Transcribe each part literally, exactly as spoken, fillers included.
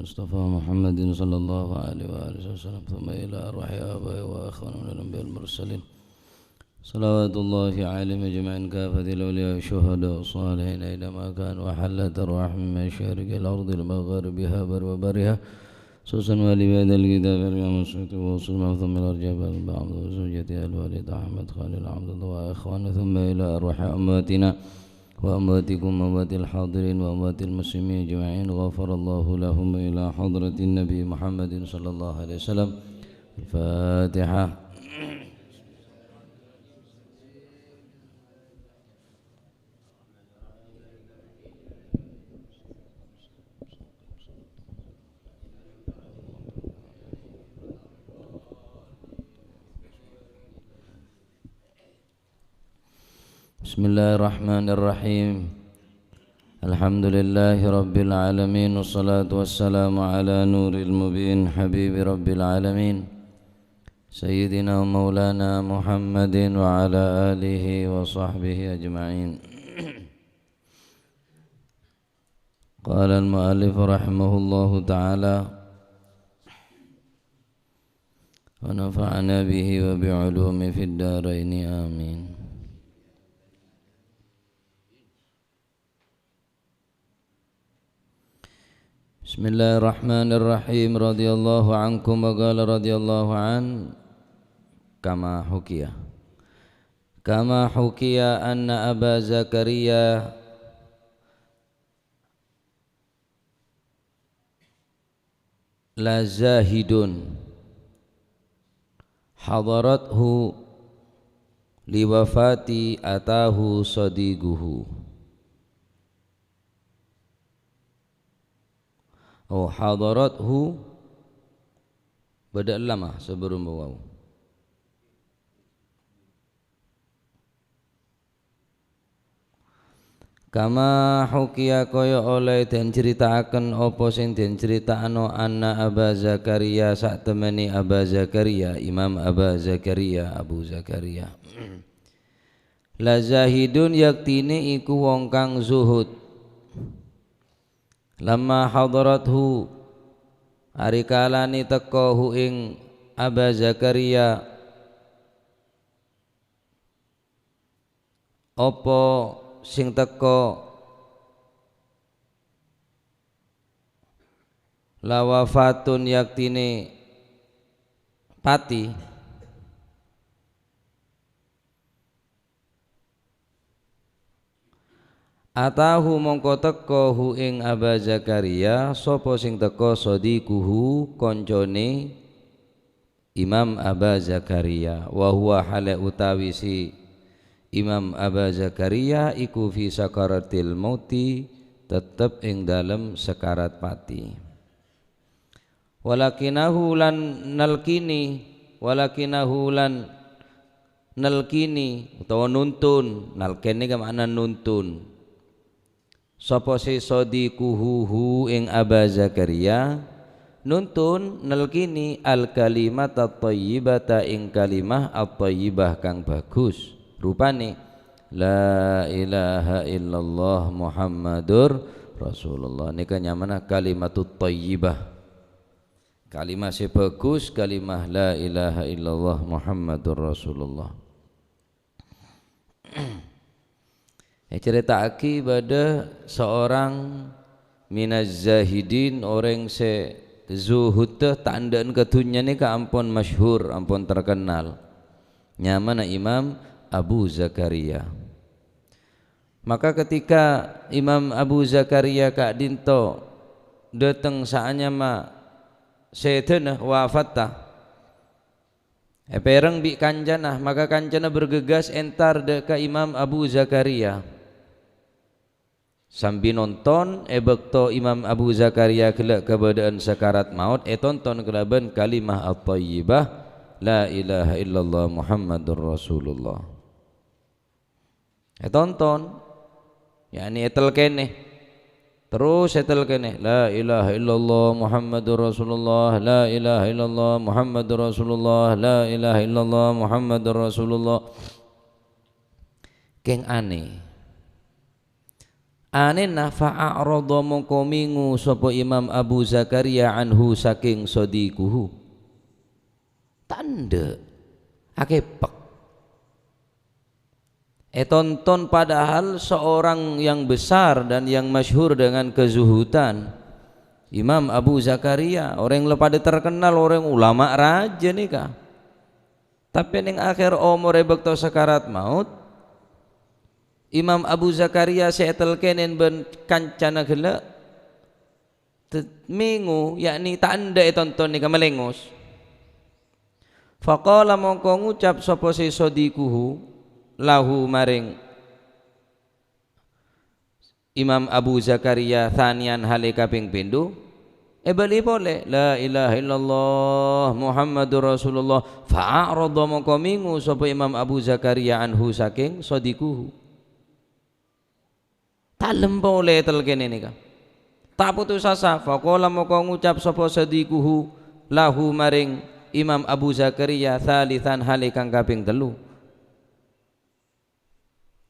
المصطفى محمد صلى الله عليه وآله وسلم، ثم إلى أرواح آبائنا وإخواننا الأنبياء والمرسلين، صلوات الله عليهم أجمعين، كافة الأولياء والشهداء والصالحين أينما كانوا، وحلت أرواحهم من مشارق الأرض لمغاربها برها وبحرها، خصوصا والي بهذا الكتاب الإمام السيوطي وأصول المذهب ثم الأرجاء بعد بعض وزوجته الوالدة أحمد خليل عبد الله وإخوانه، ثم إلى أرواح أمواتنا وأمواتكم وأموات الحاضرين وأموات المسلمين أجمعين، غفر الله لهم، إلى حضرة النبي محمد صلى الله عليه وسلم. الفاتحة. بسم الله الرحمن الرحيم. الحمد لله رب العالمين، والصلاة والسلام على نور المبين، حبيب رب العالمين، سيدنا ومولانا محمد وعلى آله وصحبه أجمعين. قال المؤلف رحمه الله تعالى، ونفعنا به وبعلومه في الدارين، آمين. بسم الله الرحمن الرحيم. رضي الله عنكم، وقال رضي الله عنه، كما حكي. كما حكي أن أبا زكريا لزاهد حضرته لوفاته أتاه صديقه. Oh, hadarathu, bâdâ ella ma' sabellunna wau. Kama hukiya, kaya oleh den carita'aken apa sing den carita'ano, anna Aba Zakaria, satemene Aba Zakaria, Imam Aba Zakaria, Abu Zakaria. La zahidun, yaktine iku wong kang zuhud. Lamma hadarathu, ari kalane teka hu ing Aba Zakaria, apa sing teka, la wafatun, yaktine pati. Atahu, mongko teka hu ing Aba Zakaria, sapa sing teka, sadiquhu, kancane Imam Aba Zakaria, wa huwa, hale utawi si Imam Aba Zakaria iku fi sakaratil mauti, tetep ing dalem sakarat pati. Walakinahu, lan nalkini, walakinahu, lan nalkini utawa nuntun, nalkin niki ma'na nuntun. Sapa se sadiquhu hu ing Aba Zakaria, nuntun, nalkini al-kalimata thayyibata, ing kalimah at-thayyibah kang bagus. Rupane, "La ilaha illallah Muhammadur Rasulullah." Nika nyamana kalimatut thayyibah. Kalimah se bagus, kalimah la ilaha illallah Muhammadur Rasulullah. Ecarita'agi bâdâ seorang minaz zahidin, orèng sè zuhudda ta' endâ'ân ka dhunnya nèka ampon masyhur, ampon terkenal. Nyamana Imam Abu Zakaria. Maka ketika Imam Abu Zakaria ka'dinto dâteng saanyama sèdhâna, wafatta, èpèrèng bi' kancana, maka kancana bergegas entar dâ' ka Imam Abu Zakaria. Sambi nonton, è bâkto Imam Abu Zakaria ghellâ' kabâdâ'ân sakarat maot, ètonton kalabân kalimah at-thayyibah, "La ilaha illallah Muhammadur Rasulullah." Ètonton, yakni ètelkènè. Terros ètelkènè, "La ilaha illallah Muhammadur Rasulullah, la ilaha illallah Muhammadur Rasulullah, la ilaha illallah Muhammadur Rasulullah." Kèng anè. Anèna fa'a'radha mongko mèngo sapa Imam Abu Zakaria anhu sakèng sadiquhu. Ta' endâ'. Akèpèk. Ètonton padahal seorang yang besar dan yang masyhur dengan kezuhudan. Imam Abu Zakaria, orèng la padâ terkenal, orèng ulama rajâ nèka. Tapè neng akhèr omorè bâkto sakarat maut, Imam Abu Zakaria sè ètelkènè bân kancana ghellâ', te-, mèngo, yakni ta' endâ' ètonton nèka malèngos. Faqala mongko ngucap sapa sè sadiquhu lahu marèng Imam Abu Zakaria thaniyan halè kapèng pèndhu, èbâli polè, "La ilaha illallah Muhammadur Rasulullah." Fa'a'radha mongko mèngo sapa Imam Abu Zakaria anhu sakèng sadiquhu. Talem polè ètelkènè nèka. Ta' putus asa, faqala mongko ngucap sapa sadiquhu lahu marèng Imam Abu Zakaria thalitsan halè kang kapèng tello.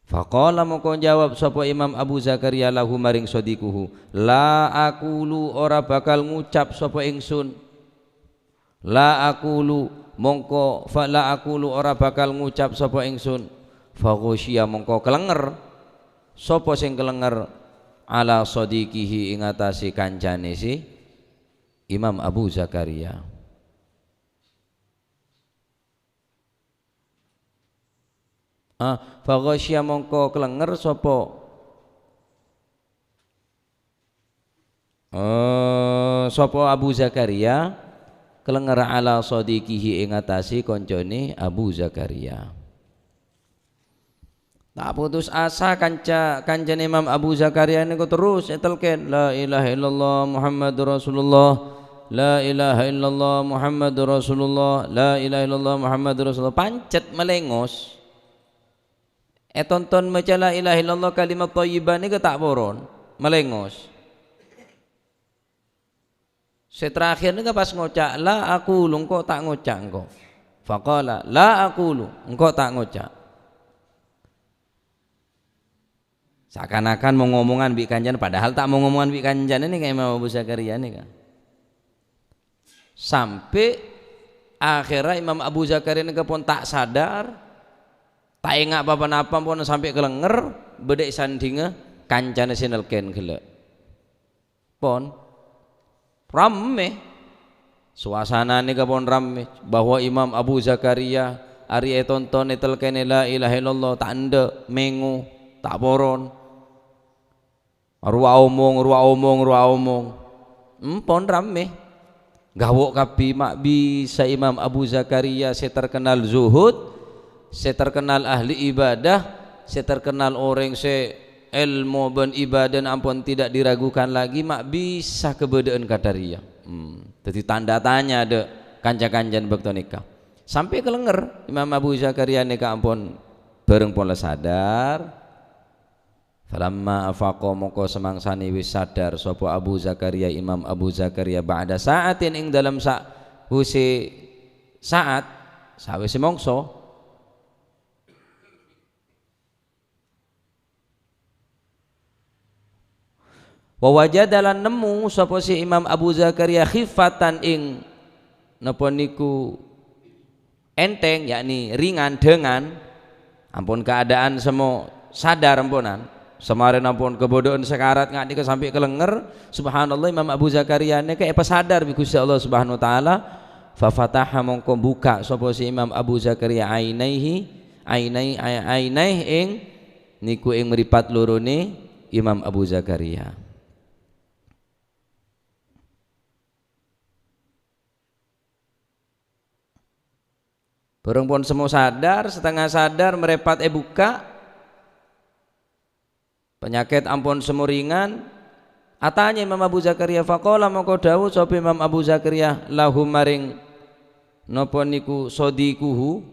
Faqala mongko njawab sapa Imam Abu Zakaria lahu marèng sadiquhu, "La aqulu, ora bakal ngucap sapa ingsun." "La aqulu, mongko fa-, la aqulu, ora bakal ngucap sapa ingsun." Faghosyiya mongko kalenger. Sapa sè kalenger? "Ala sadiqihi," ing atase kancane si Imam Abu Zakaria. Ah, faghasyiya mongko kalenger sapa, eh, sapa Abu Zakaria, kalenger ala shadiqihi ing atase kancane Abu Zakaria. Ta' putus asa kanca-, kancane Imam Abu Zakaria niku terus etelken, "La ilaha illallah Muhammadur Rasulullah, la ilaha illallah Muhammadur Rasulullah, la ilaha illallah Muhammadur Rasulullah." Pancet malengos. Etonton maca la ilaha illallah kalimat thayyibah niko ta' poron, malengos. Sè terakhir nèka pas ngoca', "La aqulu," engko' ta' ngoca' engko'. Faqala, "La aqulu," engko' ta' ngoca'. Seakan-akan mau ngomongan bi' kancana, padahal ta' mau ngomongan bi' kancana nèka Imam Abu Zakaria nèka. Sampai akhirnya Imam Abu Zakaria nèka pon ta' sadar, ta' enga' pa-ponapa pon sampai kalenger, bâdâ è sandhingnga kancana sè nelken ghellâ'. Pon ramme. Suasana nèka pon ramme, bahwa Imam Abu Zakaria arè etonton etelkene la ilaha illallah, ta' endâ', mengo, ta' poron. Rowa omong, rowa omong, rowa omong. Empon ramme. Gawo' kabbi ma' bisa Imam Abu Zakaria sè terkenal zuhud, sè terkenal ahli ibadah, sè terkenal orèng sè èlmo bân ibadahna ampon tidak diragukan lagi, ma' bisa kabâdâ'ân kadhâriyâ. Hmm. Dhâddhi tanda tanya dâ' kanca-kancana bâkto nèka. Sampè' kalenger Imam Abu Zakaria nèka ampon bâreng pola sadar. Falamma afaqa, mongko samangsane wis sadar sapa Abu Zakaria, Imam Abu Zakaria, ba'da sa'atin, ing dalem sa-, sawise saat, sawise mongso. Wa wajada, lan nemmo sapa si Imam Abu Zakaria khiffatan ing napa niku enteng, yakni ringan, dengan, ampon keadaan semmo sadar amponan. Samarèna ampon kabâdâ'ân sakarat nga' nèka sampè' kalenger, subhanallah, Imam Abu Zakaria nèka èpasadar bi' Gusti Allah Subhanahu wa Ta'ala. Fa fataha, mongko buka sapa si Imam Abu Zakaria ainaihi, ainai-, ai-, ainaih ing niku ing mripat lorone Imam Abu Zakaria. Bâreng pon semmo sadar, setengah sadar, mrèpat èbukka'. Panyakèt ampon semmo ringan. Atanya Imam Abu Zakaria, faqala, mongko dhâbu sapa Imam Abu Zakaria, lahum, maring napa niku, shadiquhu,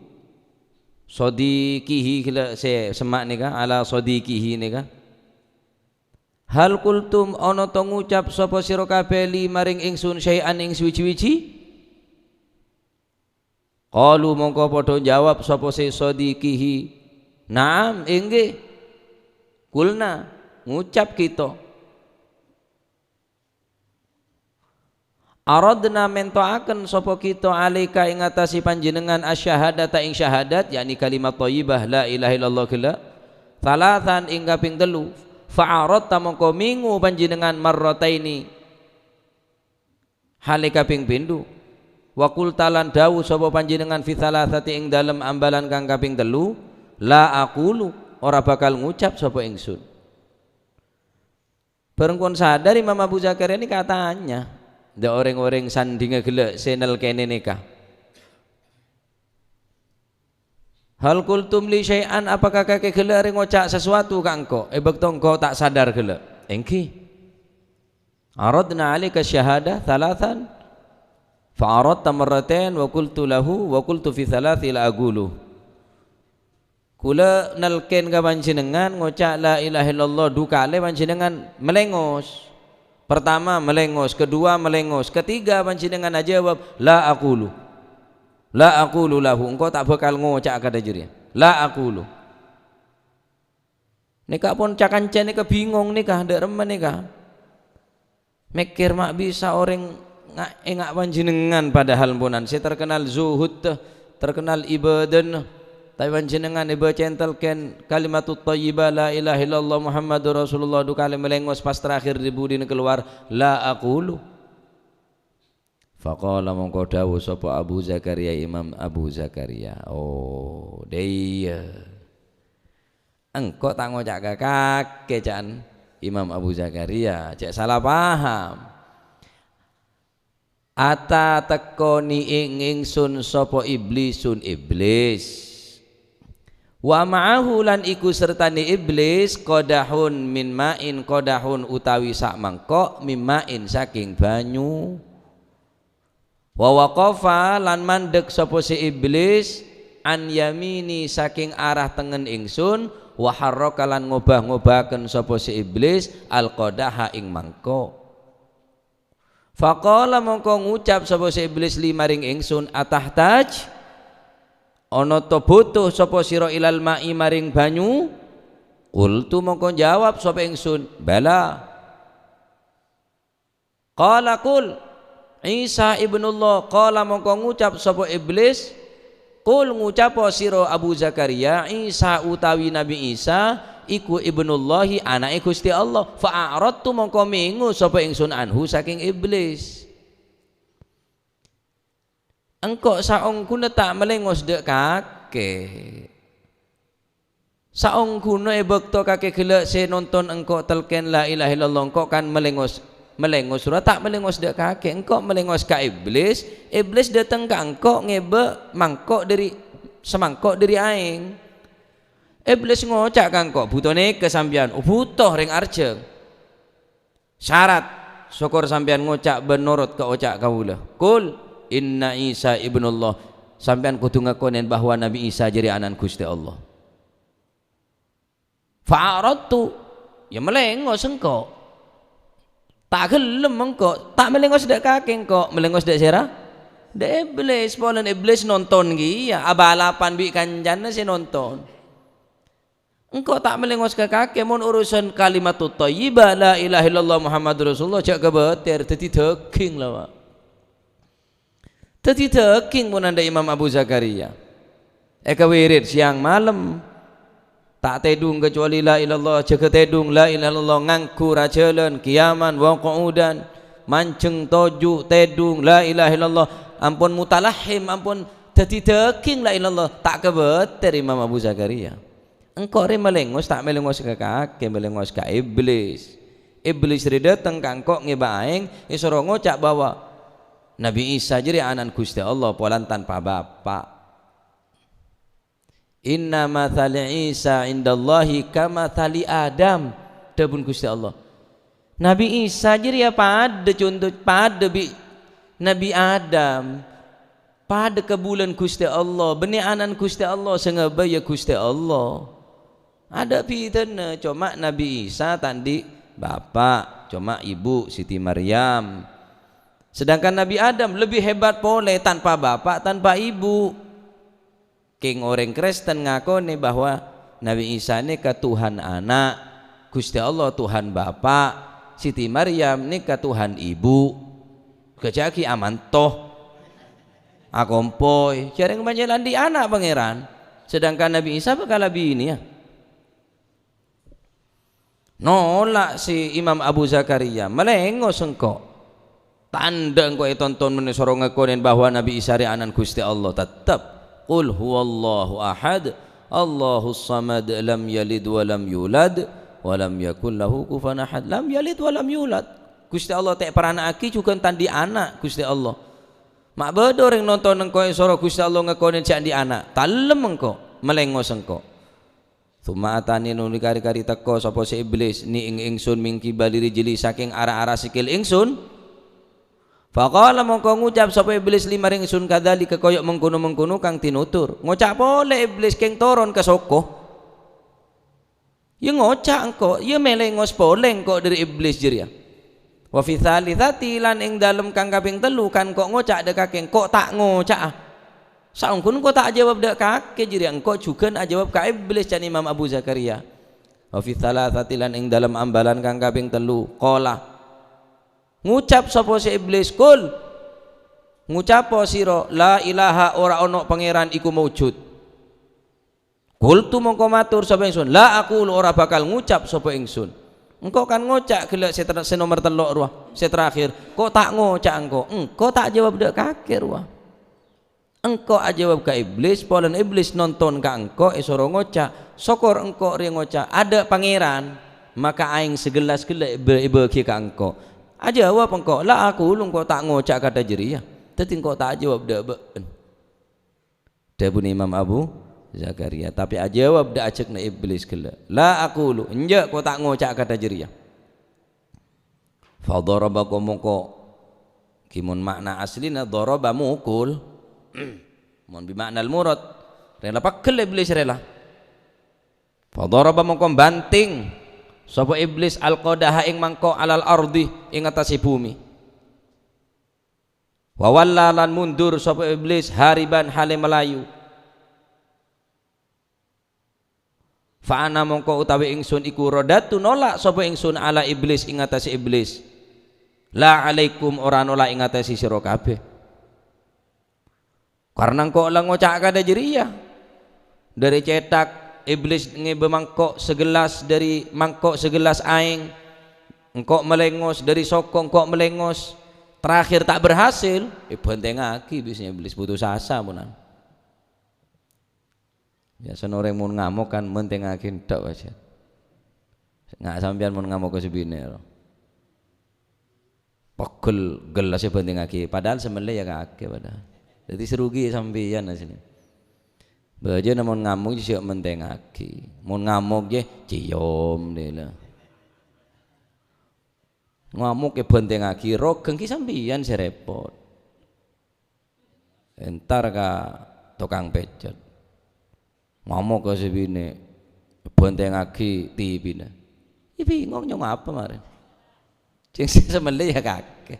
shadiqihi, ghellâ' sè semma' nèka, ala shadiqihi nèka. Hal qultum, ana ta' ngucap sapa sira kabeh li maring ingsun syai'an ing suwi-wiji? Qalu, mongko padha jawab sapa sè shadiqihi, "Na'am, èngghi." Qulna, Ngucap kito. Aradna mento'aken sapa kito alaika ing atase panjenengan asyhadata ing syahadat, yakni kalimat thayyibah la ilaha illallah gella', thalatsan ing kaping tellu. Fa'aradta mongko mengo panjenengan marrataini hale kaping pindho. Wa qulta lan dawuh sapa panjenengan fi thalatsati ing dalem ambalan kang kaping tellu, "La aqulu," ora bakal ngucap sapa ingsun. Bareng kon sadar Imam Abu Zakaria nèka atanya, "Dâ' orèng-orèng sandhingnga ghellâ' sè nèlkènè nèka? Hal qultum li syai'an, apakah kakè ghellâ' rè ngoca' sesuatu ka engko' è bâkto engko' ta' sadar ghellâ'?" "Èngghi." "Aradna alaika syahada thalatsan, fa aradta marratain, wa qultu lahu, wa qultu fi thalatsi la aqulu." Kaulâ nèlkèn ka panjhennengngan ngoca' la ilaha illallah du kalè, panjhennengngan malèngos. Pertama malèngos, kedua malèngos, ketiga panjhennengngan ajâwâb, "La aqulu. La aqulu lahu." Engko' ta' bhâkal ngoca' kadhâ' jârèya. "La aqulu." Nèka pon ca-kanca nèka bingong nèka, dâ' remma nèka. Mèkkèr ma' bisa orèng nga'-, enga' panjhennengngan, padahal ponan sè terkenal zuhud, terkenal ibadana. Tapè panjhennengngan èbâca èntel kèn kalimatut thayyibah, "La ilaha illallah Muhammadur Rasulullah," du kalè malèngos pas terakhir di budina keluar, "La aqulu." Faqala mongko dawuh sapa Abu Zakaria, Imam Abu Zakaria, "Oh, dâ' iyâ." Engko' ta' ngoca' ka kakè, ca'na Imam Abu Zakaria, cè' sala paham. Ata teko ni'ing ingsun sapa Iblisun Iblis. Wa ma'ahu lan iku sertane Iblis qadahun min ma'in, qadahun utawi sak mangkok, min ma'in saking banyu. Wa waqafa lan mandek sapa si Iblis an yamini saking arah tengen ingsun, wa harraka lan ngobah-ngobahaken sapa si Iblis al qadaha ing mangkok. Faqala mongko ngucap sapa si Iblis li maring ingsun, "Atahtaj? Ana to butuh sapa sira ilal ma'i maring banyu?" Qultu mongko jawab sapa ingsun, "Bala." Qala, "Qul, Isa ibnullah." Qala, mongko ngucap sapa Iblis, "Qul, ngucapa sira Abu Zakaria, Isa utawi Nabi Isa iku ibnullahi, anake Gusti Allah." Fa a'radtu, mongko mengo sapa ingsun anhu saking Iblis. Engko' saongghuna ta' malengos dha' kake. Saongghuna e bakto kake gella' se nonton engko' telken la ilaha illallah, engko' kan malengos, malengos rowa ta' malengos dha' kake. Engko' malengos ka Iblis, Iblis dhateng ka engko' ngeba mangko' dhari, samangko' dhari aeng. Iblis ngoca' ka engko', "Buto neka sampeyan?" "Oh, buto, reng arjeng." Syarat, sokor sampeyan ngoca' ban norot ka oca' kaula. "Qul inna Isa ibnullah." Sampeyan kodu ngakonen bahwa Nabi Isa jari ana'na Guste Allah. Fa'aradtu, ya malengos engko'. Ta' gelem engko', ta' malengos dha' kake engko', malengos dha' sera? Dha' Iblis, polana Iblis nonton kiyâ, abalapan bi' kancana se nonton. Engko' ta' malengos ka kake, mon urusan kalimatut thayyibah, la ilaha illallah Muhammadur Rasulullah, ja' kabater, daddi daging la, Pak. Daddi daging, mon andha' Imam Abu Zakaria. Ekawirid seyang malem. Ta' tedhung kecuali la ilallah, jaga tedhung, la ilaha illallah, nganggur ajalan, qiyaman wa qu'udan, manjeng toju', tedhung, la ilaha illallah, ampon mutalahhim, ampon daddi daging, la ilallah, ta' kabater Imam Abu Zakaria. Engko' re malengos, ta' malengos ka kake, malengos ka Iblis. Iblis re dhateng ka engko' ngeba aeng, esoro ngoca' bahwa Nabi Isa jere ana'na Guste Allah, polana tanpa bapa'. "Inna matsali Isa indallahi kamatsali Adam," dhabun Guste Allah. Nabi Isa jere ya padha conto, padha bi' Nabi Adam. Padha kabulana Guste Allah, banne ana'na Guste Allah, se ngeba ya Guste Allah. Adha bidana, coma Nabi Isa ta' andhi' bapa', coma ibu, Siti Maryam. Sedangkan Nabi Adam lebih hebat pole, tanpa bapa', tanpa ibu. Keng oreng Kristen ngakone bahwa Nabi Isa neka Tuhan ana', Gusti Allah Tuhan Bapa', Siti Maryam nèka Tuhan Ibu. Ghâjâ'aghi amanto. Akompoy, jhâreng panjhâlân andi' ana' Pangèran. Sedangkan Nabi Isa bhâkal abinèya. Nolak si Imam Abu Zakaria, malèngos engko'. Tandhâ engko' ètonton mon èsoro ngakonè bahwa Nabi Isa rè ana'na Gusti Allah, tettep. "Qul huwallahu ahad, Allahus samad, lam yalid wa lam yulad, wa lam yakul lahu kufuwan ahad." Lam yalid wa lam yulad. Gusti Allah ta' èparana'aghi jhughân ta' andi' ana', Gusti Allah. Ma' bâdâ orèng nonton engko' èsoro Gusti Allah ngakonè jhâ' andi' ana'. Tellem engko', malèngos engko'. Tsumma atani, nuli kari-kari tèko sapa sè Iblis, ni ing ingsun min qibali rijli, sakèng ara-ara sèkèl ingsun. Faqala, mongko ngucap sapa Iblis li marèng ingsun, kadzalika, kaya mengkono-mengkono kang tinutur. Ngoca' polè Iblis kèng toron ka soko. Ya ngoca' engko', ya malèngos polè engko' dhâri Iblis jârèya. Wa fi tsalitsati, lan ing dâlem kang kapèng tello, kan engko' ngoca' dhâ' kakè, engko' ta' ngoca'a. Saongghuna engko' ta' ajâwâb dhâ' kakè jârèya, engko' jhughân ajâwâb ka Iblis, can Imam Abu Zakaria. Wa fi tsalatsati, lan ing dâlem ambalan kang kapèng tello, qala, ngucap sapa sè Iblis, "Qul," ngucapa sira, "La ilaha, ora ana pangèran iku maujud." Qultu, mongko mator sapa ingsun, "La aqulu," ora bhâkal ngucap sapa ingsun. Engko' kan ngoca' ghellâ' sè ter-, sè nomer tello' rowa, sè terakhir. Engko' ta' ngoca'a engko'. Engko' ta' ajâwâb dhâ' kakè rowa. Engko' ajâwâb ka Iblis, polana Iblis nonton ka engko' èsoro ngoca'. Sokor engko' rèya ngoca', "Adâ' Pangèran, maka aèng sè ghellas ghellâ' èbâ-, èbâghi ka engko'." Ajâwâb engko', "La aqulu," engko' ta' ngoca' kata jârèya. Dhâddhi engko' ta' ajâwâb dhâ' bâ'na. Dhâbuna Imam Abu Zakaria, tapè ajâwâb dhâ' ajâkna Iblis ghellâ'. "La aqulu," enjâ', ko' ta' ngoca' kata jârèya. Fadharaba, ko' mongko, ghi mon ma'na aslina dharaba mokol. Mon bi ma'nal murad, rèla pegghel Iblis rèla. Fadharaba, mongko banting sapa Iblis al-qadaha ing mangko' alal ardi, ing attasè bhumè. Wa walla, lan mundur sapa Iblis, hariban, halè malayu. Fa ana, mongko utawi ingsun iku, radadtu, nolak sapa ingsun, ala Iblis, ing attasè Iblis. La alaikum, ora nolak ing attasè sira kabeh. Karna engko' la ngoca' kata jârèya. Dhâri cèthak, Iblis ngèbâ mangko' sè ghellas, dhâri mangko' sè ghellas aèng, engko' malèngos, dhâri soko engko' malèngos. Terakhir ta' berhasil, èbhântèngaghi biasanya Iblis, putus asa monan. Biasana orèng mon ngamok kan mèntèngaghi enthok, wajar. Nga' sampèyan mon ngamok ka sè binè' ro. Pegghel ghellas èbhântèngaghi, padahal sè mellè ya kakè padahal. Dhâddhi sè rugi sampèyan asli. Bhâjâna mon ngamok jhâ' mèntèngaghi. Mon ngamok jhâ' ciom dela. Ngamok èbhântèngaghi, roghâng ghi sampèyan sè repot. Entar ka tokang pècèt. Ngamok ka sè binè', bhântèngaghi T V-na. Iyâ bingung nyong apa marèn. Sing sè sè mellè ya kakè.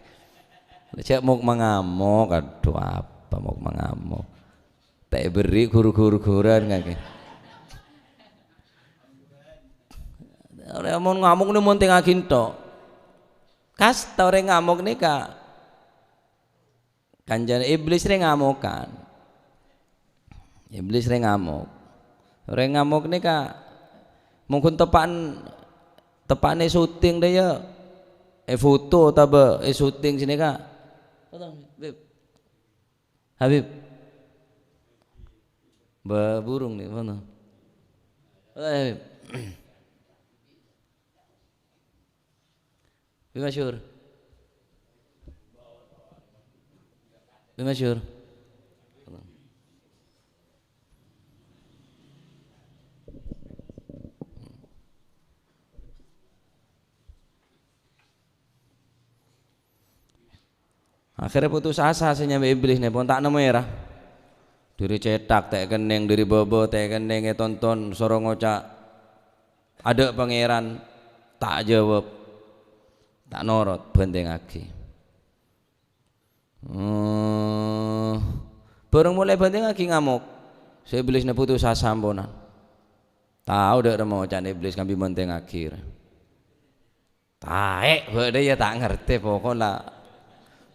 Jhâ' mok mangamok, adhu apa mok mangamok. Ta' èberri' ghur-ghur-ghuran kakè. Orèng mon ngamok nè mèntèngaghi enthok. Kasta orèng ngamok nèka. Kancana Iblis rè ngamokan. Iblis rè ngamok. Orèng ngamok nèka mongghun teppa'an, teppa'an è syuting dhâ' iyâ. È foto otabâ è syuting sini, Kak. Habib. Ba-, burung nih, mana? Habib. Bi Masyhur. Bi Masyhur. Akhirnya putus asa sè nyambi Iblis nèpon, ta' nemmo èra. Dhâri cèthak ta' èkennèng, dhâri bâbâ ta' èkennèng, ètonton, soro ngoca', "Adâ' Pangèran," ta' ajâwâb, ta' norot, bhântèngaghi. Eh, bhâreng molaè bhântèngaghi ngamok, sè Iblis nè putus asa amponan. Tao dhâ' remma oca'na Iblis kaangghuy bhântèngaghi. Taè', bâ'na ya ta' ngartè, pokok la,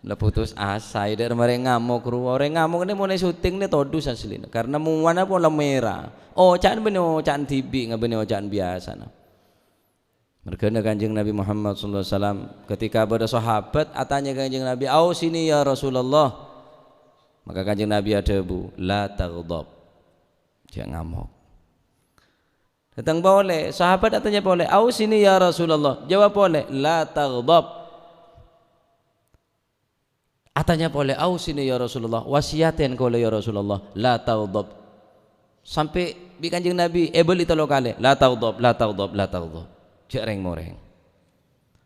la putus asa, ya, dâ' remma rèng ngamok rowa. Orèng ngamok nè mon è syuting nè todus aslina, karena muwana pola mèra. Oca'na bânnè oca'na dhibi', nga-, bânnè oca'na biyasana. Mergana Kanjeng Nabi Muhammad sallallahu alaihi wasallam, ketika bâdâ sahabat atanya ka Kanjeng Nabi, "Ausini ya Rasulullah." Maka Kanjeng Nabi adhâbu, "La taghdab." Jhâ' ngamok. Dâteng polè, sahabat atanya polè, "Ausini ya Rasulullah." Jawab polè, "La taghdab." Atanya polè, "Ausini ya Rasulullah, wasiyatè kaulâ ya Rasulullah, la taghdab." Sampè' bi' Kanjeng Nabi èbâli tello kalè, "La taghdab, la taghdab, la taghdab." Jhâ' rèng-morèng.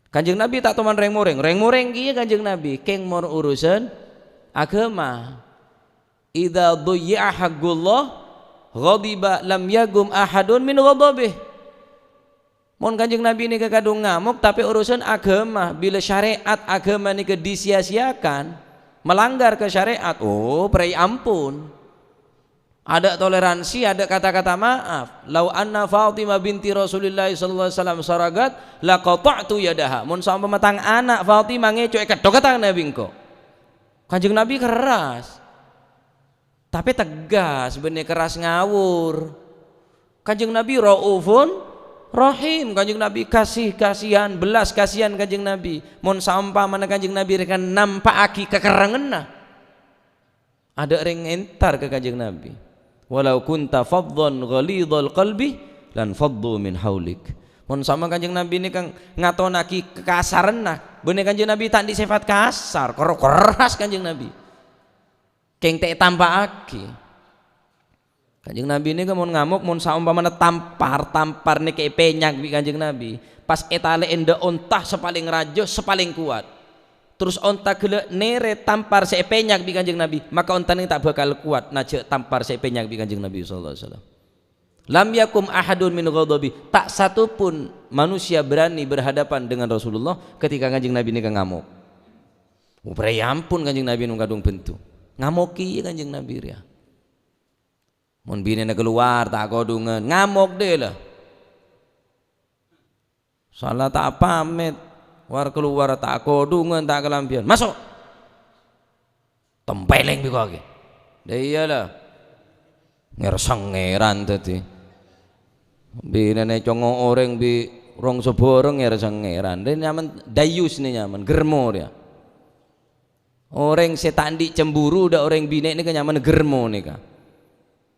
Kanjeng Nabi ta' toman rèng-morèng, rèng-morèng kèya Kanjeng Nabi, kèng mon urusan agama. "Idza dhuyyi'a haqqullah, ghadiba lam yagum ahadun min ghadabihi." Mon Kanjeng Nabi nèka kadhung ngamok, tapè urusan agama, bilâ syarè'at agama nèka disia-siakan, melanggar ka syarè'at, oh, prai ampon. Adâ' toleransi, adâ' kata-kata maaf. "Lau anna Fatimah binti Rasulillah sallallahu alaihi wasallam saragat, laqata'tu yadaha." Mon saompama tang ana' Fatimah ngèco' èkettoka tanganna bi' engko'. Kanjeng Nabi keras. Tapè tegas, bânnè keras ngawur. Kanjeng Nabi raufun rahim. Kanjeng Nabi kasih-kasihan, belas kasihan Kanjeng Nabi. Mon saompamana Kanjeng Nabi rèka nampa'aghi kakerrengnganna, adâ' rèng entar ka Kanjeng Nabi. "Walau kunta fadhdhan ghalidhal qalbi lanfadhdhu min haulik." Mon sama Kanjeng Nabi nèka ngatonnaghi kakasaranna, bânnè Kanjeng Nabi ta' andi' sèfat kasar, kor-, keras Kanjeng Nabi. Kèng ta' ètampa'aghi. Kanjeng Nabi nèka mon ngamok, mon saompamana tampar, tampar nèka èpènyak bi' Kanjeng Nabi. Pas ètalè'è dâ' onta sè palèng rajâ, sè palèng kowat. Terros onta ghellâ' nèrè tampar sè èpènyak bi' Kanjeng Nabi, maka onta nèka ta' bhâkal kowat najhâk tampar sè èpènyak bi' Kanjeng Nabi sallallahu alaihi wasallam. "Lam yakum ahadun min ghadabi." Ta' satu pun manusia berani berhadapan dengan Rasulullah ketika Kanjeng Nabi nèka ngamok. Upra ampon Kanjeng Nabi nèka kadhung bendhu. Ngamok kèya Kanjeng Nabi rèya. Mon binèna kalowar ta' kodhungan, ngamok dhâlâ. Sala ta' pamèt, war-kalowar ta' kodhungan, ta' kalambhiyân. "Maso'!" Tempeleng bi' kowat. Lah iyâ la. Ngèr-sèngèran dhâddhi. Binèna congo' orèng bi' rong sabhârâng ngèr-sèngèran. Rè nyamana dayus nè nyamana, germo rèya. Orèng sè ta' andi' cemburu dâ' orèng binè' nèka nyamana germo nèka.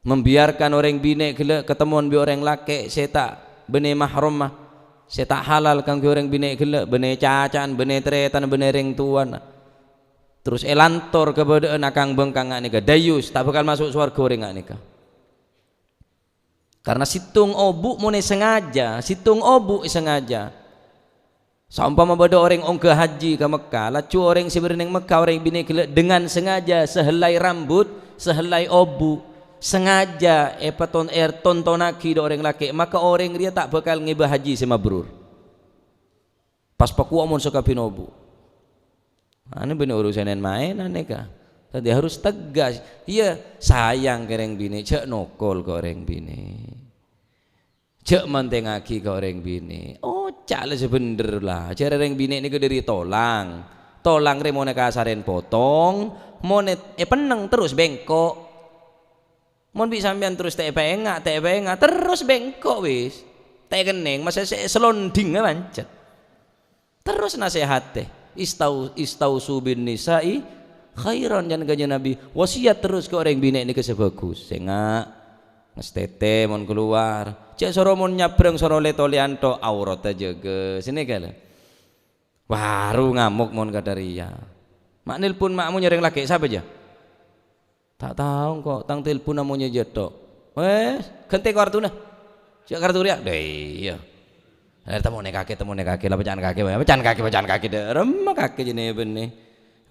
Membiarkan orèng binè' ghellâ' katemmowan bi' orèng lakè' sè ta' bânnè mahramma, sè ta' halal kaangghuy orèng binè' ghellâ', bânnè caca'an, bânnè tarètan, bânnè rèng towana. Terros èlantor kabâdâ'ân akang-bângkang nga' nèka, dayus, ta' bhâkal maso' sowarghâ orèng nga' nèka. Karna sèttong obu' mon èsangajâ, sèttong obu' èsangajâ. Saompama bâdâ orèng ongghâ haji ka Mekka, laju orèng sè bâdâ neng Mekka, orèng binè' ghellâ' dengan sengaja sehellai rambut, sehellai obu', sengaja èpaton-, ètontonnaghi dâ' orèng lakè', maka orèng rèya ta' bhâkal ngèbâ haji sè mabrur. Pas pakowa mon sakabin obu'. Anu bânnè urusan en-maènan nèka. Dhâddhi harus tegas. Iyâ, sayang ka orèng binè', jhâ' nokol ka orèng binè'. Jhâ' mantengngaghi ka orèng binè'. Oca' la sè bhendher la. Jhâ' orèng binè' nèka dhâri tolang. Tolang rè mon èkasarè potong, mon è-, èpennèng terros bengko'. Mon bi' sampèyan terros ta' èpaènga', ta' èpaènga', terros bengko' wis. Ta' èkennèng, masa sè èselondhingnga pancèt. Terros nasèhatè, "Istau-, istausu bin nisa'i khairan," jhân Kanjeng Nabi, "Wasiyat terros ka orèng binè' nèka sè bhâghus. Sènga', ngastètè mon kalowar. Jhâ' soro mon nyabrâng soro lè-tolèyan tok, auratta jâgâ." Sanèka la. Baru ngamok mon kadhâriyâ. Ma' nelpon ma' mon nyarèng lakè', sapa jâ? Ta' tao engko', tang telpon amonye jâ' tok. Wes, ghântè ko' kartuna. Jâ' kartu rèya. Lah iyâ. Eh, temmo neng kakè, temmo neng kakè, la paca'an kakè, paca'an kakè, paca'an kakè, dâ' remma kakè jâ' nè bânnè.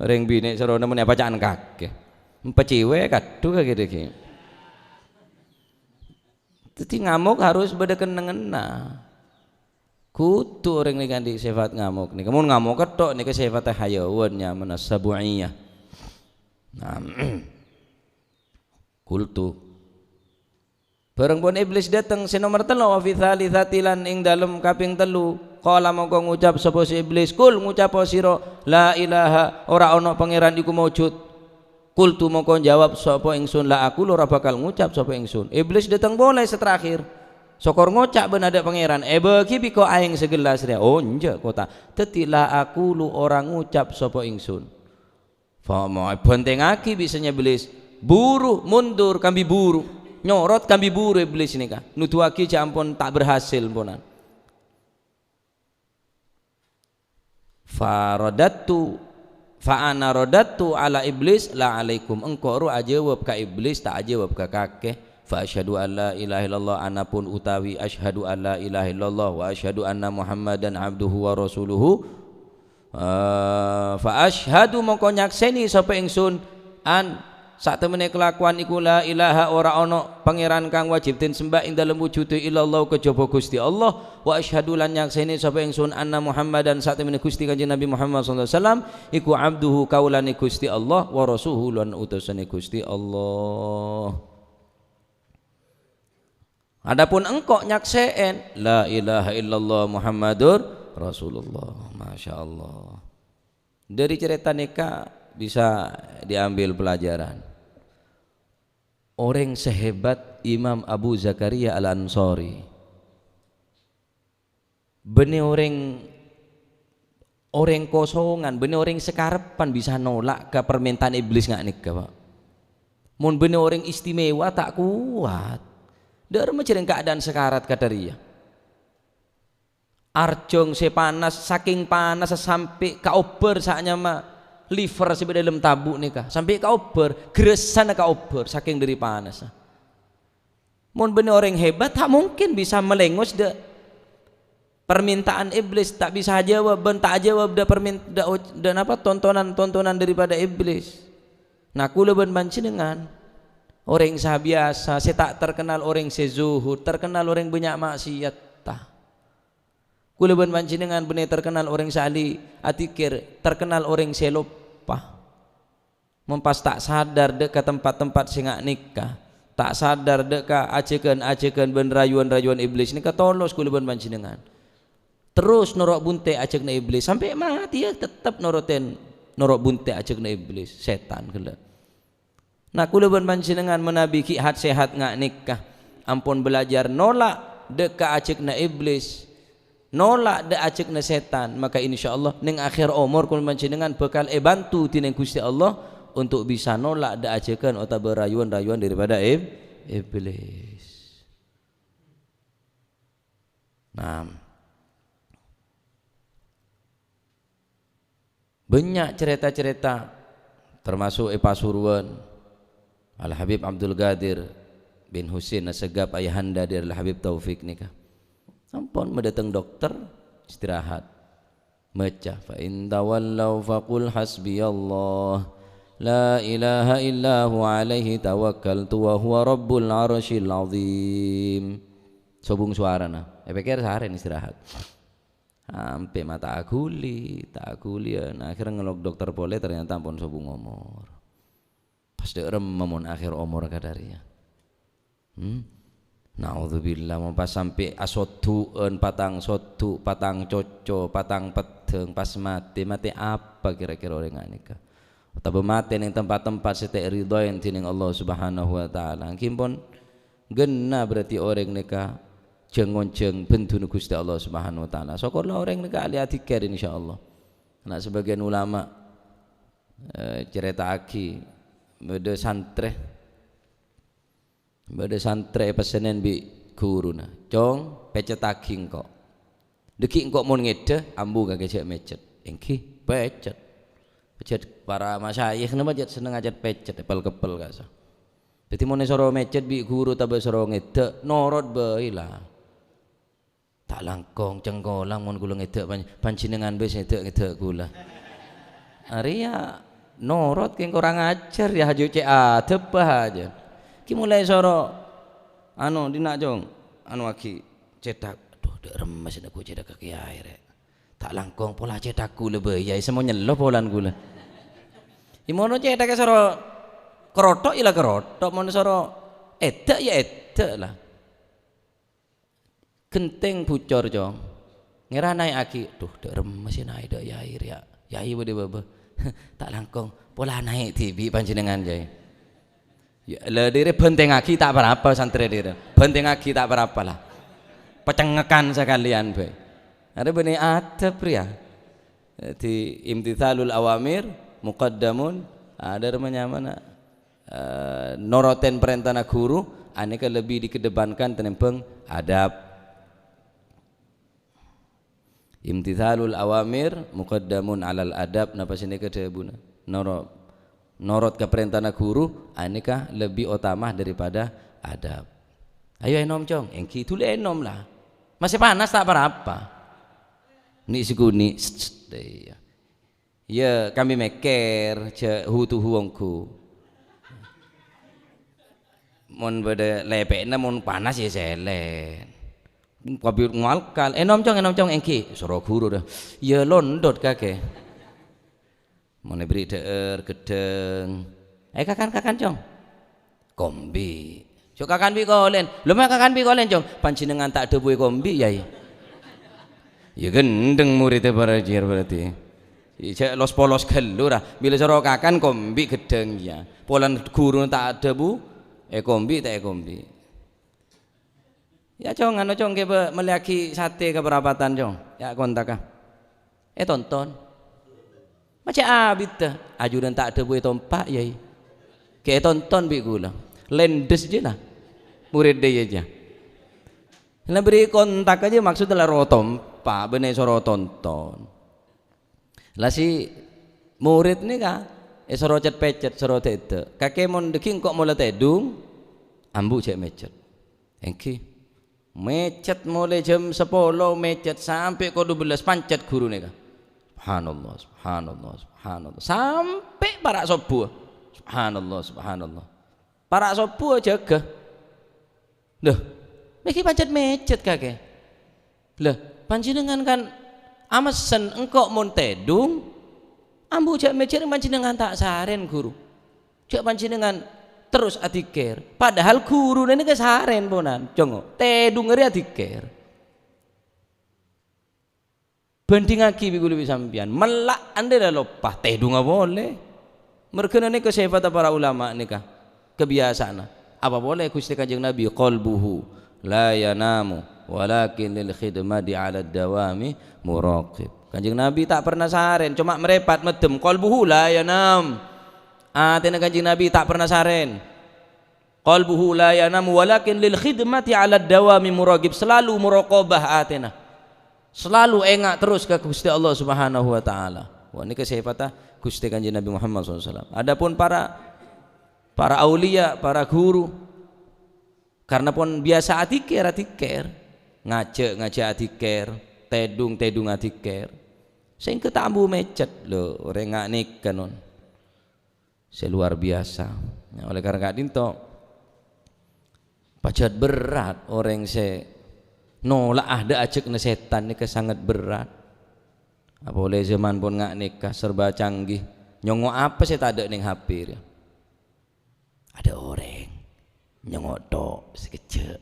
Orèng binè' soro nemmo nè paca'an kakè. Empeciwe kadhu kakè dhâggi'. Dhâddhi ngamok harus bâdâ kennengnganna. Kodhu orèng nèka andi' sèfat ngamok nèka. Mon ngamok ketthok nèka sèfatta hayawan nyamana sabu'iyah. Nah, qultu. Bâreng pon Iblis dâteng sè nomer tello', wa fi tsalitsati lan ing dâlem kapèng tello'. Qala mongko ngucap sapa si Iblis, "Qul," ngucapa sira, "La ilaha," ora ana pangeran iku maujud. "Qultu," mongko njawab sapa ingsun, "La aqulu," ora bakal ngucap sapa ingsun. Iblis dhateng polè sè terakhir. Sokor ngoca' bân adha' pangeran, "Èbâgi bi' engko' aèng sagellas rèya." "Oh, enjâ', kota." Dhâddhi, "La aqulu," ora ngucap sapa ingsun. Fa-, mau èbhântèngngaghi bi' sè nyèbellis. Buru, mundur, kambi buru. Nyorot, kambi buru Iblis nèka. Nuduwaghi jhâ' ampon ta' berhasil, amponan. Fa radattu, fa ana radattu ala Iblis, la alaikum. Engko' ro ajâwâb ka Iblis, ta' ajâwâb ka kakè. Fa asyhadu an la ilaha illallah, anapun utawi asyhadu an la ilaha illallah, wa asyhadu anna Muhammadan abduhu wa rasuluhu. Eh, fa asyhadu, mongko nyaksènè sapa ingsun, an, satemmenna kalakowan iku la ilaha, ora ana pangeran kang wajib den sembah ing dalem wujudé illallah kejaba Gusti Allah, wa asyhadu, lan nyaksènè sapa ingsun, anna Muhammadan, satemmenna Gusti Kanjeng Nabi Muhammad sallallahu alaihi wasallam, iku abduhu, kaulane Gusti Allah, wa rasuluhu, lan utusane Gusti Allah. Adapun engko' nyaksè'è, "La ilaha illallah Muhammadur Rasulullah." Masya Allah. Dari cerita nèka bisa diambil pelajaran. Orèng sehebat Imam Abu Zakaria Al-Ansari. Bânnè orèng, orèng kosongan, bânnè orèng sakarebbhân bisa nolak ka parmènta'an Iblis nga' nèka, Pak. Mon bânnè orèng istimewa, ta' kowat. Dhâremma jârèng kaadaan sakarat kadhâriyâ. Arjhung sè panas, sakèng panassa sampè' kaobbhâr sè anyama liver sè bâdâ è dâlem tabu' nèka. Sampè' kaobbhâr, ghârâsana kaobbhâr, sakèng dhâri panassa. Mon bânnè orèng hebat, ta' mungkin bisa malèngos dâ' parmènta'an Iblis, ta' bisa ajâwâb bân ta' ajâwâb dâ' parmèn-, dâ', dâ' napa, tontonan-tontonan daripada Iblis. Nah, kaulâ bân panjhennengngan, orèng sè biyasa, sè ta' terkenal orèng sè zuhud, terkenal orèng bânnya' ma'siyat, ta. Kaulâ bân panjhennengngan bânnè terkenal orèng sè ahli adzikir, terkenal orèng sè loppa. Mon pas ta' sadar dâ' ka tempat-tempat sè nga' nèka, ta' sadar dâ' ka ajhâghân-ajhâghân bân rayuan-rayuan Iblis nèka, tolos kaulâ bân panjhennengngan. Terros noro' buntè' ajhâghânna Iblis, sampè' matè, yâ, tettep noroten, noro' buntè' ajhâghânna Iblis, sètan ghellâ'. Nah, kaulâ bân panjhennengngan manabi ghi' hat-sehat nga' nèka, ampon bâlâjâr nolak dâ' ka ajhâghânna Iblis, nolak dâ' ajhâghânna sètan, maka insyaallah neng akhèr omor kaulâ panjhennengngan bhâkal èbânto dhinèng Ghustè Allah onto' bisa nolak dâ' ajhâghân otabâ rayuan-rayuan daripada ib-, Iblis. Nah, bânnya' carèta-carèta, termasuk è Pasuruan, Al-Habib Abdul Qadir bin Husain Assegaf, ayahanda dâri Al-Habib Taufik nèka. Ampon madâteng dokter, istirahat. Maca, "Fa in tawallau faqul hasbiyallah, la ilaha illa huwa alaihi tawakkaltu wa huwa rabbul arsyil azim." Sobung sowarana. Èpèkkèr sarèn istirahat. Sampè' mata aghuli, ta' aghuliyân. Akhèrra ngelok dokter polè, ternyata ampon sobung omor. Pas dâ' remma mon akhèr omor kadhâriyâ. Hmm? Naudzubillah, mon pas sampè' asoddu'ân, patang soddu', patang cocco, patang peddhâng, pas matè, matè apa kira-kira orèng nèka? Otabâ matè neng tempat-tempat sè ta' èridhoi dhinèng Allah Subhanahu wa Ta'ala. Ènggi pon ghenna berarti orèng nèka jhâng-ngonjhâng benduna Ghustè Allah Subhanahu wa Ta'ala. Sokorlah orèng nèka ahli adzikir, insyaallah. Ana' sabâgiyân ulama, eh, carèta'aghi, bâdâ santrè, bâdâ santrè èpèssènè bi' ghuruna, "Cong, pècèttaghi engko'." "Dâgghi' engko' mon ngèdhâ, ambu kakè jhâ' mècèt." "Ènggi, pècèt." Pècèt para masyayikh napa jhâ' senneng ajhât pècèt, èpèl-keppèl kassa'. Dâddhi mon èsoro mècèt bi' ghuru otabâ èsoro ngèdhâ, norot bhâi la. "Ta' langkong cengkolang mon kaulâ ngèdhâ pan-, panjhennengngan bhâi sè ngèdhâ-ngèdhâ kaulâ." Arèya norot kèng korang ajhâr yâ, haju cè' adhâbbhâ ajâ. Ghi' molaè soro, anu, dhinna', Cong, anu aghi cèthak. Adhu, dâ' remma sè neggu' cèthak ka kèyaè, rè. Ta' langkong pola cèthak kaulâ bhâi, yâ, sè mau nyello polan kaulâ. Yâ, mon cèthak soro kerotho', yâ la kerotho', mon soro èdhâ', yâ èdhâ' la. Ghentèng bucor, Cong. Ngèra naè'aghi, "Dhu, dâ' remma sè naè' dâ' Yai rèya? Yai bâdâ bâbâ." "Ta' langkong, pola naè' dhibi' panjhennengngan, Yai." "Ya, la, dhiri bhântèngaghi ta' pa-rapa, santrè dhiri. Bhântèngaghi ta' pa-rapa, la. Pacengngekan sakalèyan bhâi." Arèya bânnè adab rèya. Dhâddhi, imtitsalul awamir muqaddamun, adhâ' remma nyamana, eh, norotèn parèntana ghuru, anèka lebbi dikedepankan tènèmbhâng adab. Imtitsalul awamir muqaddamun 'alal adab, napa sè nèka dhâbuna? Noro-, norot ka parèntana ghuru, anèka lebbi otama daripada adab. "Ayo ènom, Cong." "Èngghi, dhuli ènom, la. Masè panas ta' pa-rapa." Ni' sè ghuni, "Sst, sst, iyâ." "Iyâ, kami mèkkèr, jhâ' hu-tuhu ongghu." Mon bâdâ lèpè'na, mon panas, iyâ sèlèn. Kabir ngalkal, "Ènom, Cong, ènom, Cong." "Èngghi." Soro ghuru, dâ. Iyâ, londot kakè. Mon èberri' dhâ'âr, ghedhâng. "Eh, kakan, kakan, Cong." "Kombi'." "Jhâ' kakan bi' kolèn." "Lho, ma' kakan bi' kolèn, Cong?" "Panjhennengngan ta' dhâbuwè kombi', Yai." Iyâ, ghendheng morèdda para jiyâ berarti. Jhâ' los-polos ghâllu, ra. Bilâ soro kakan, kombi' ghedhâng, iyâ. Polana ghuruna ta' adhâbu, èkombi' ta' èkombi'. "Yâ, Cong, ano, Cong, kèbâ mellèyaghi satè ka parapatan, Cong. Yâ, kontaka." Ètonton. "Ma' jhâ' abiddhâ." "Ajunan ta' dhâbuwè tompa', Yai. Kè ètonton bi' ghulâ." Lèndhes jiyâ, la. Morèdda iyâ jiyâ. La, berri' kontaka jiyâ, maksodda la ro tompa', bânnè soro tonton. La, si morèd nèka èsoro cet-pècet, soro dâ'-edâ'. "Kakè, mon dhâggi' engko' mola tèdung, ambu jhâ' mècet." "Èngghi." Mècet molaè jam sapolo, mècet sampè' ko' dubellâs, pancet ghuru nèka. Subhanallah, subhanallah, subhanallah. Sampè' para' sobbhu. Subhanallah, subhanallah. Para' sobbhu jâgâ. Lho, nèkè pancet mècet kakè. Lho, panjhennengngan kan amessen engko' mon tèdung, ambu jhâ' mècet, panjhennengngan ta' sarèn, ghuru. Jhâ' panjhennengngan terros adhikkèr. Padahal ghuruna nèka sarèn, ponan. Congo, tèdung arè adhikkèr. Bhândhingngaghi bi' ghulâ bi' sampèyan, mella' andâ' la loppa, tèdungnga polè. Merghâna nèka sèfatta para ulama nèka, kabiyasa'anna. Apa polè Ghustè Kanjeng Nabi, "Qalbuhu la yanamu, walakin lil khidmati 'alad dawami muraqib." Kanjeng Nabi ta' pernah sarèn, coma mrèpat meddhem, "Qalbuhu la yanam." Atèna Kanjeng Nabi ta' pernah sarèn. "Qalbuhu la yanamu walakin lil khidmati 'alad dawami muraqib." Selalu muraqabah atèna. Selalu enga' terros ka Ghustè Allah Subhanahu wa Ta'ala. Wah, nèka sèfatta Ghustè Kanjeng Nabi Muhammad sallallahu alaihi wasallam. Adapun para, para auliya, para ghuru, karna pon biyasa adhikkèr, adhikkèr. Ngajhâk, ngajhâk adhikkèr. Tèdung, tèdung adhikkèr. Sèngghâ ta' ambu mècet, lho, orèng nga' nèka, non. Sè luar biasa. Nah, oleh karena ka'dhinto, pajhât berrâ' orèng sè nola'a dâ' ajhâkna sètan nèka sanget berrâ'. Apolè jhâman pon nga' nèka serba canggih. Nyongo' apa sè tadâ' neng H P rèya? Adâ' orèng nyongo' tho' sakejjhâ'.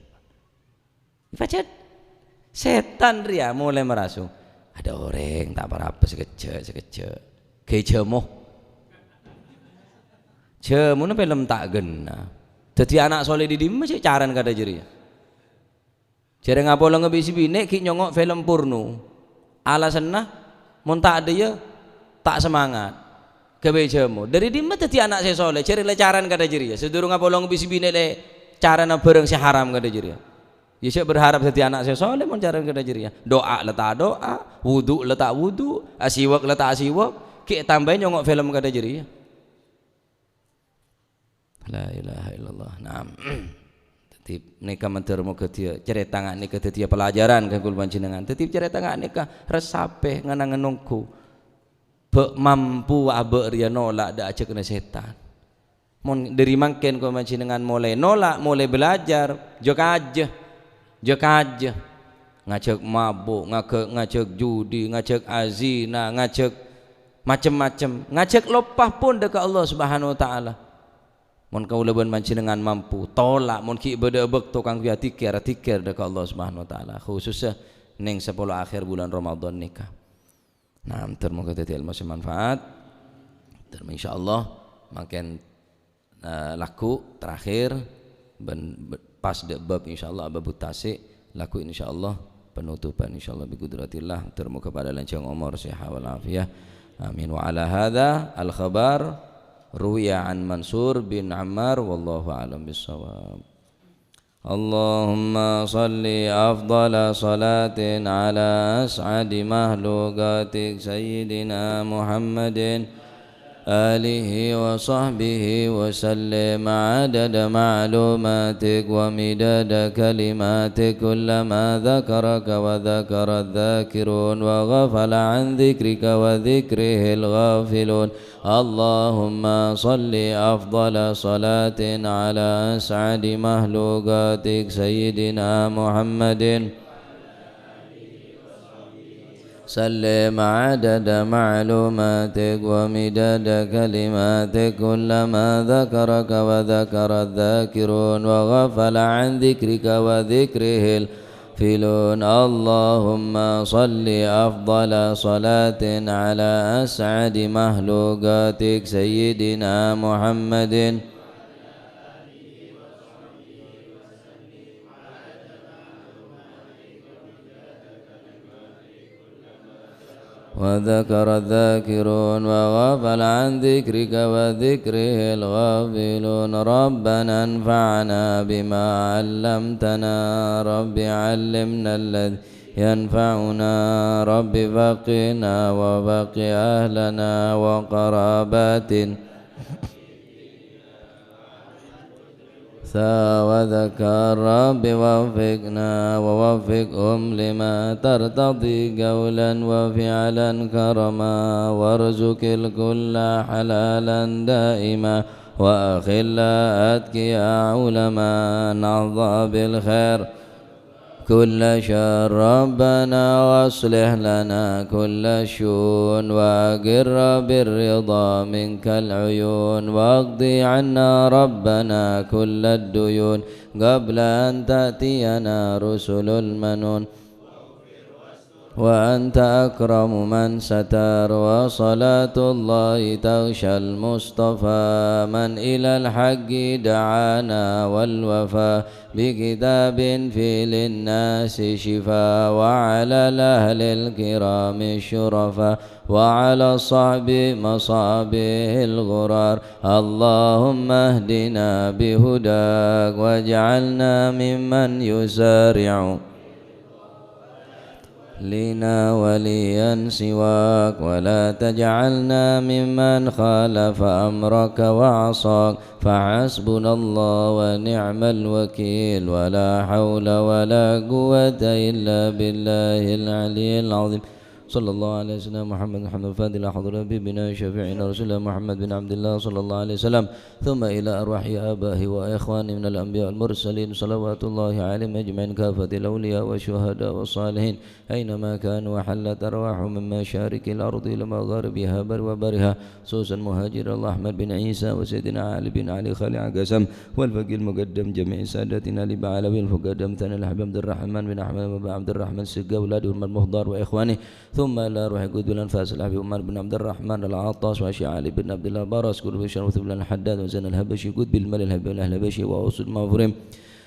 Pajhât sètan rèya molaè maraso. Adâ' orèng ta' pa-rapa sakejjhâ', sakejjhâ'. Ghâbây jhâmo. Jhâmona film ta' ghenna. Dhâddhi ana' soleh dhi-, dimma sè carana kadhâ' jârèya? Jhârèng apolonga bi' sè binè' ghi' nyongo' film porno. Alasanna, mon ta' adâ' iyâ, ta' semangat. Ghâbây jhâmo. Dâri dimma dhâddhi ana' sè soleh? Jhârèng la carana kadhâ' jârèya. Sadurung apolong bi' sè binè' la carana bhârâng sè haram kadhâ' jârèya. Iyâ, jhâ' berharap dhâddhi ana' sè soleh mon carana kadhâ' jârèya. Du'a la ta' du'a, wudu la ta' wudu, asiwak la ta' asiwak, ghi' tambâi nyongo' film kadhâ' jârèya. La ilaha illallah. Naam. Dhâddhi, nèka mandhâr moghâ dhiyâ carèta nga' nèka dhâddhiyâ pelajaran kaangghuy panjhennengngan. Dhâddhi, carèta nga' nèka resapè nganangan ongghu. Bâ' mampu abâ' rèya nola' dâ' ajhâkna sètan. Mon dâri mangkèn ko' panjhennengngan molaè nola', molaè belajar, jhâ' kajâ. Jhâ' kajâ. Ngajhâk mabuk, ngajhâk, ngajhâk judi, ngajhâk azina, ngajhâk macem-macem. Ngajhâk loppa pon dâ' ka Allah Subhanahu wa Ta'ala. Mon kaulâ bân panjhennengngan mampu, tola', mon ghi' bâdâ'â bâkto kaangghuy adhikkèr, adhikkèr dâ' ka Allah Subhanahu wa Ta'ala. Khusussa neng sapolo akhèr bulân Ramadan nèka. Nah, ter moga dhâddhi èlmo sè manfaat. Ter insyaallah mangkèn, eh, lagghu' terakhir bân be-, pas dâ' bab insyaallah bab tasi', lagghu' insyaallah penutupan insyaallah bi qudratillah. Ter moga padâ lanjhâng omor, sehat wal afiyah. Amin. Wa ala hadza al khabar ruwiya an Mansur bin Ammar wallahu a'lam bissawab. اللهم صل أفضل صلاة على أسعد مخلوقاتك سيدنا محمد آله وصحبه وسلم عدد معلوماتك ومداد كلماتك كلما ذكرك وذكر الذاكرون وغفل عن ذكرك وذكره الغافلون. اللهم صل أفضل صلاة على أسعد مخلوقاتك سيدنا محمد. سلم عدد معلوماتك ومداد كلماتك كلما ذكرك وذكر الذاكرون وغفل عن ذكرك وذكره الغافلون. اللهم صل أفضل صلاة على أسعد مخلوقاتك سيدنا محمد. وذكر الذاكرون وغفل عن ذكرك وذكره الغافلون. ربنا انفعنا بما علمتنا. رب علمنا الذي ينفعنا. رب فقهنا وفقه أهلنا وقراباتنا. ثا وذكر. رب وفقنا ووفقهم لما ترتضي قولا وفعلا كرما، وارزق الكل حلالا دائما، وأخلاء أتقياء علما، نحظى بالخير كل شر. ربنا وأصلح لنا كل الشؤون، وأقر بالرضا منك العيون، واقض عنا ربنا كل الديون قبل أن تأتينا رسل المنون. وأنت أكرم من ستر، وصلاة الله تغشى المصطفى من إلى الحق دعانا والوفا، بكتاب فيه للناس شفاء، وعلى الأهل الكرام الشرفاء، وعلى الصحب مصابيح الغرار. اللهم اهدنا بهداك، واجعلنا ممن يسارع لنا وليا سواك، ولا تجعلنا ممن خالف أمرك وعصاك، فحسبنا الله ونعم الوكيل، ولا حول ولا قوة إلا بالله العلي العظيم. صلى الله على سيدنا محمد الحمد الفاتح لحضرة حبيبنا شفيعنا رسول الله محمد بن عبد الله صلى الله عليه وسلم، ثم إلى أرواح آبائه وإخوانه من الأنبياء والمرسلين صلوات الله عليهم أجمعين، كافة الأولياء والشهداء والصالحين، أينما كانوا وحلت أرواحهم من مشارق الأرض إلى مغاربها بر وبرها، خصوصا مهاجر الله أحمد بن عيسى وسيدنا علي بن علي خليل قاسم والفقيه المقدم جميع سادتنا لبعلوي المقدم ثاني الحبيب عبد الرحمن بن أحمد بن عبد الرحمن السقا أولاد عمر مخضر وإخوانه، ثم إلى روح قطب الأنفاس الحبيب عمر بن عبد الرحمن العطاس وأشياخ علي بن عبد الله براس قطب الشرف بن الحداد وزين الحبشي قطب المال الحبيب الأهل الحبشي وأصول مغفورهم.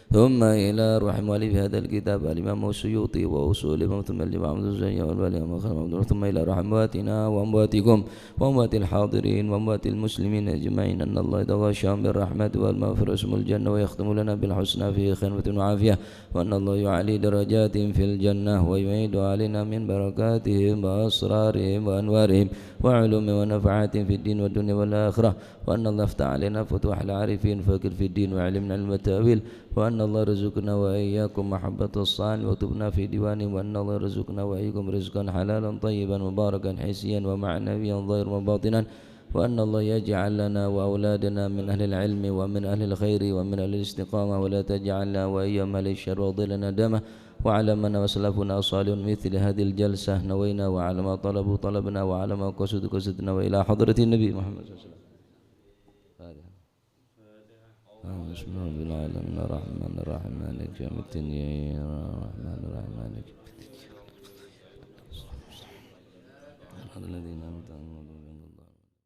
ثم إلى روح مؤلف هذا الكتاب الإمام السيوطي وأصول الإمام ثم الإمام الزين والولي محمد، ثم إلى روح أمواتنا وأمواتكم وأموات الحاضرين وأموات المسلمين أجمعين، أن الله يتغشاهم بالرحمة والمغفرة ويسكنهم الجنة ويختم لنا بالحسنى في خير وعافية، وأن الله يعلي درجاتهم في الجنة ويعيد علينا من بركاتهم وأسرارهم وأنوارهم وعلومهم ونفحاتهم في الدين والدنيا والآخرة، وأن الله يفتح علينا فتوح العارفين وفقه في الدين وعلمنا علم التأويل، وأن الله يرزقنا وإياكم محبة الصالحين واكتبنا في ديوانهم، وأن الله يرزقنا وإياكم رزقا حلالا طيبا مباركا حسيا ومعنويا ظاهرا وباطنا، وأن الله يجعل لنا وأولادنا من أهل العلم ومن أهل الخير ومن أهل الاستقامة، ولا تجعلنا وإياهم أهل الشر وضلالة وندامة. وعلى من أسلفنا الصالحون مثل هذه الجلسة نوينا، وعلى ما طلبوا طلبنا، وعلى ما قصدوا قصدنا، وإلى حضرة النبي محمد صلى الله عليه وسلم. الفاتحة. آمين. بسم الله رب العالمين. الرحمن الرحيم. مالك يوم الدين. إياك نعبد وإياك نستعين. صراط الذين أنعمت عليهم